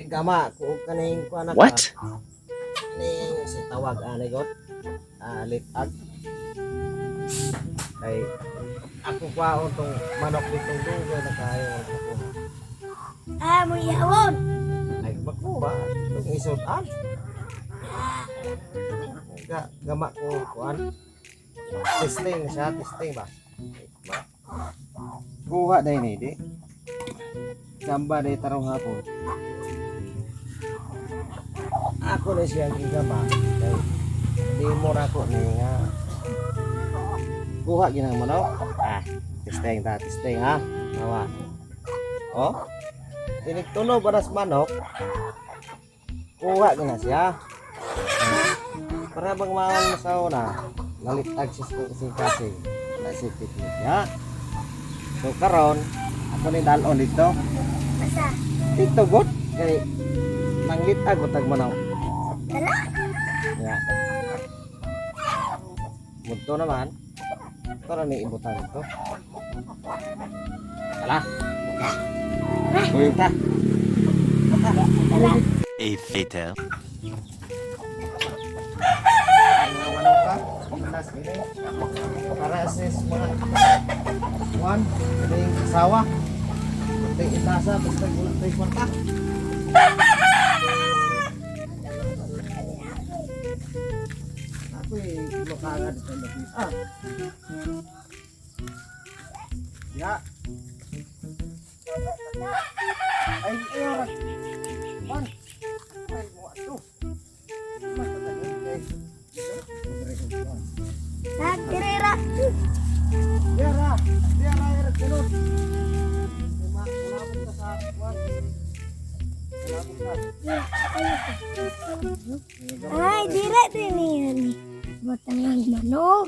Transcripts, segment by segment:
Gama ko kaning kuan ka. What? Kaning si tawag ani god. Ah, litag. Kay ako kwaon tong manok ditong dugay na kayo ako. Ah, mo yawon. Ay, makuha itong isudan. Gama ko kuan. Testing na siya, testing ba? Ba. Kuha dahil ni di. Samba dahil tarong hapon. Ako na siyang gigama. Kay di mo ra ko ni nga. Kuha ginang manok. Ah, testing ta, testing ha. Nawa. Oh. Tinigtunog ba nas manok? Kuha gina siya. Para bang mawan mo sa una, nalitag siya sa kasing-kasing. Wala siya tiknik niya. So karon, ako ni dalon dito. Basta. Dito god kay nanglitag utag manok. Dala. Ya. Mudto naman. Ito na ni ibutan ito. Tala. Uy, ta. Dala. A later. Mga manok ka. Pinas ini. Para sis mga one, kining asawa. Ting itasa basta wala tay kwarta. Ako eh, makanga dito na. Ah. Ya. Ay, ay, ay. One. Ay, mo ato. Matatagal kay. Nagdirira. Dira, dira, dira, sunod. Kulabot ka sa kwan. Kulabot ka. Ay, dire din niya ni. Butang ang manok.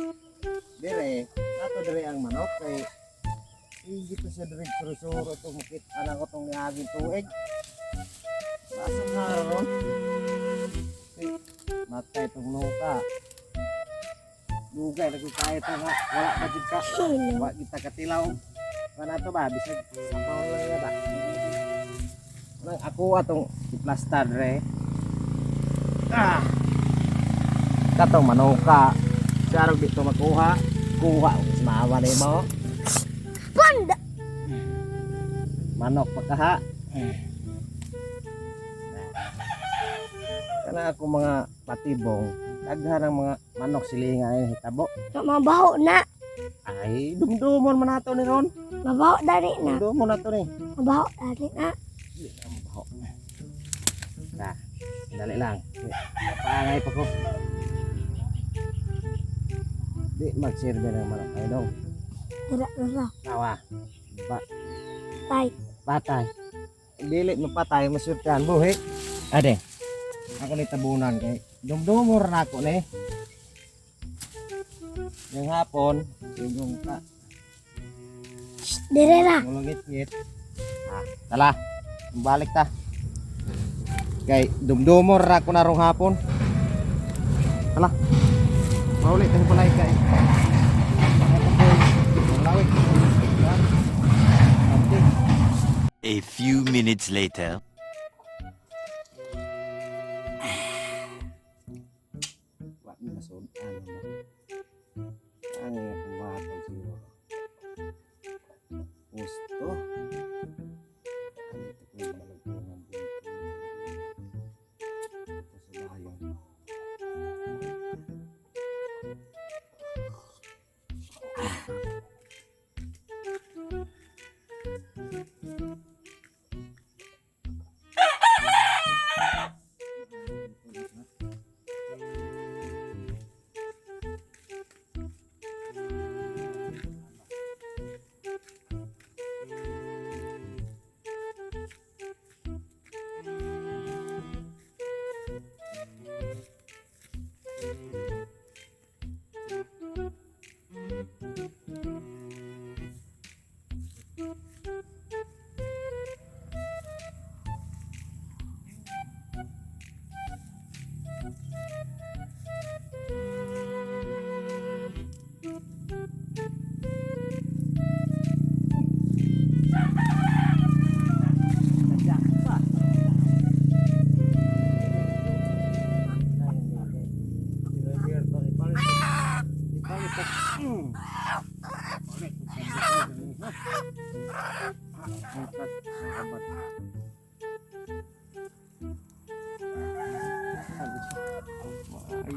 Dire, ato dire ang manok kay hindi ko siya dire suro-suro itong makita na ko itong niaging tuig. Basa na ron. Kay, matay itong nuka. Dugay, nagkukaya ito nga. Wala pa dyan ka. Sino? Wa kita katilaw. Wala to ba? Bisag sapaw lang ya ba? Nang ako atong iplasta dre. Ah. Katong manuka. Sarog dito makuha. Kuha og maawa nimo. Panda. Manok pagkaha. Kana ako mga patibong, daghan ang mga manok silinga ay hitabo. Mabaho na. Ay, dumdumon man nato ni ron. Mabaho dali na. Dumdumon nato ni. Mabaho dali na. Dili na mabaho. Na, dali lang. Pangay pa ko. Di magserbe ng manok ay dong. Dira dira. Tawa. Ba Tay. Patay. Dili mapatay, maswertehan buhi. Ade. Ako ni tabunan kay dumdumor na ako ni. Yung hapon, yung ka Dire ra. ngulungit-ngit. Ah, tala. Balik ta. Kay dumdumor ra ako na rong hapon. Tala. Mauli tayo palay kay. Lawit. A few minutes later. Wa mi nasud ano ba. Ang akong batang siguro. Gusto. Ano ito ko yung malagpungan dito. Ito sa bayan.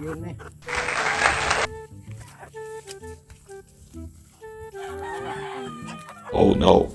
Yun eh. Oh no.